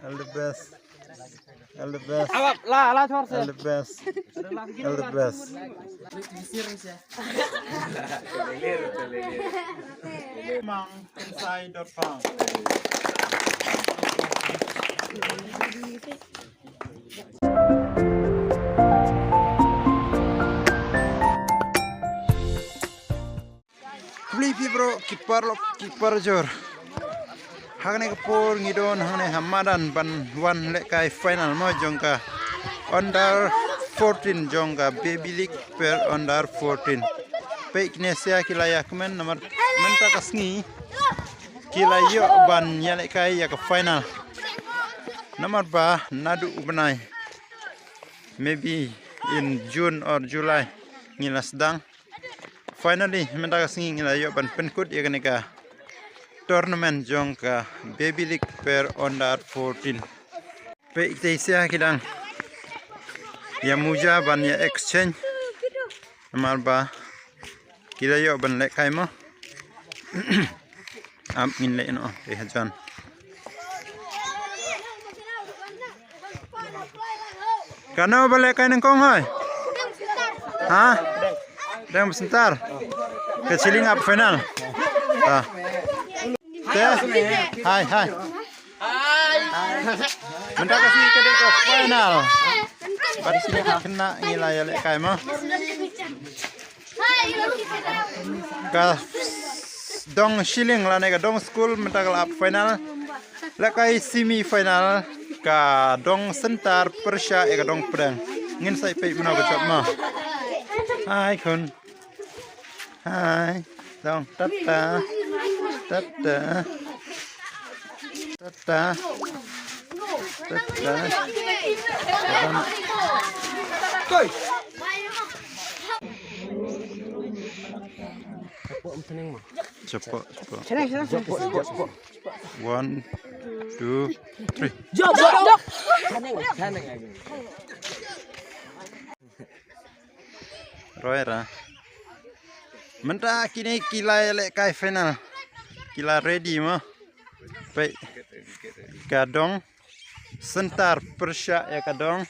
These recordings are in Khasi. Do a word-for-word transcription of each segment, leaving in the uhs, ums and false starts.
All the best. All the best. All the best. All the best. Mang inside dot com. Khublei phi bro, ki paralok ki parajor. Hangne ka por ngi don hangne ha madan ban wan lehkai final mo jong ka under fourteen, jong ka Baby League per under fourteen. Peit kine sia ki la ïa kmen namar mynta ka sngi ki la ïoh ban ïa lehkai ïa ka final. Namar ba naduh u bnai, maybe in June or July, ngi la sdang. Finally mynta ka sngi ngi la ïoh ban pynkut ïa kane ka tournament jong ka Baby League per under fourteen. Peit kitei sia ki dang ïa muja ban ïa exchange. Namar ba ki la ïoh ban lehkai mo. Ap ngin leh noh te hajan. Kano ba lehkai nyngkong hoi? Ha? Dang ba syntar. Ka shilling ap final. Ha. Te. Hai, hai. Mynta ka sngi ka dei ka final. Bad sngi ka khynnah ngi la ïa lehkai mo. Ka dong shilling lane ka dong skul mynta ka la ap final. Lehkai semi final ka dong syntar pyrshah ïa ka dong pdeng. Ngin sa ïa peit mano ka jop mo. Hai khun. Hai. Dong tata. Tata. Tata. Tata. Chapoh, chapoh. One, two, three. Roi ra. Mynta kine ki la lehkai final. Ki la ready mo. Peit ka dong syntar pyrshah ïa ka dong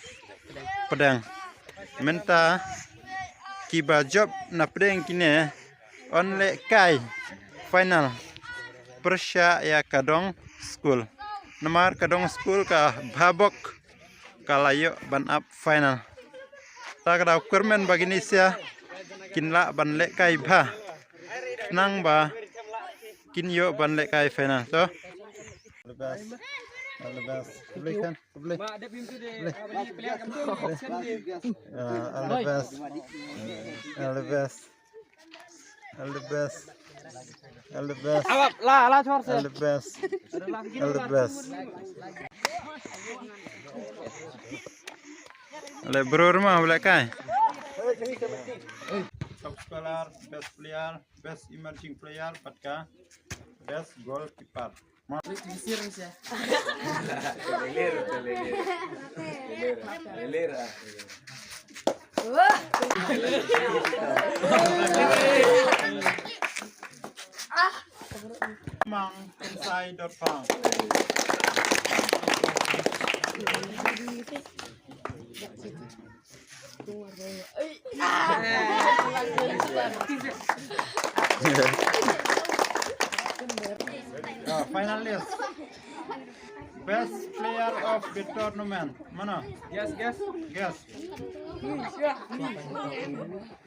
pdeng. Mynta kiba jop na pdeng kine yn lehkai final pyrshah ïa ka dong skul. Namar ka dong skul ka bha bok ka la ïoh ban ap final. Ta ka daw kyrmen ba kine sia kin lah ban lehkai bha. Nang ba kin ïoh ban lehkai final to. All the best. All the best. Khublei khan, khublei. Khublei. Ah, all the best. All the best. All the best. All the best. All the best. All the best. Ale bro, ma ba lehkai? Top scorer, best player, best emerging player, bad ka best goalkeeper. Mang inside dot com. Ah, finalist. Best player of the tournament. Mano? Guess, guess. Guess.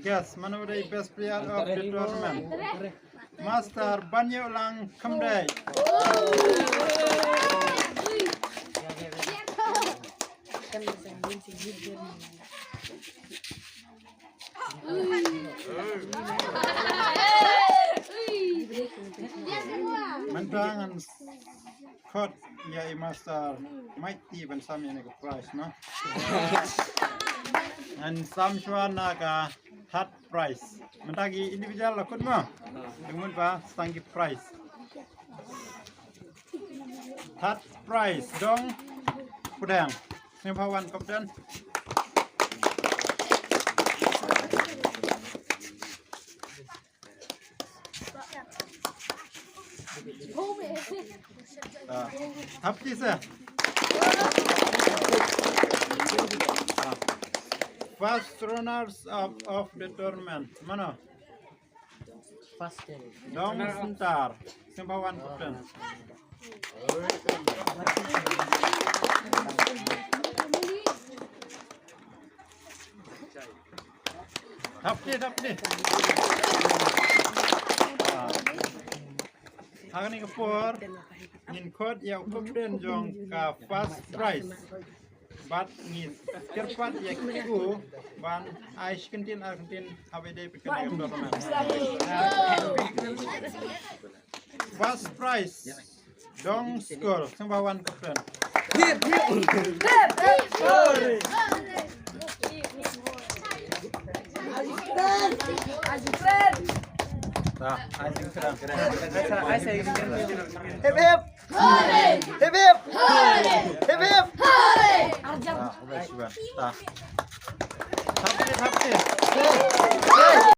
Guess, mano the best player of the tournament? Master Banyolang Khamdei. Mynta ngan khot ïa i Master Mighty ban sam ïa kane ka prize, no? Ngan sam shuwa na ka third prize. Mynta ki individual la khot mo. Te mynta sa tang ki prize. Third prize dong pdeng. Sngewbha wan, Captain. Ah, hap ti sa. First runners up of the tournament. Mano? Dong Syntar. Sngewbha wan ka pdeng. Thap kti, thap kti. Ha kane ka por ngin khot ïa u captain jong ka first prize. Bad ngi kyrpad ïa u ban ai shi kyntien ar kyntien haba ïadei bad kane ka tournament. First prize. Dong Skul, sngewbha wan captain. Ta, ai sing kra. Hip hip. Hip hip. Hip hip. Ta, ubai shuwa. Ta. Thap kti, thap kti.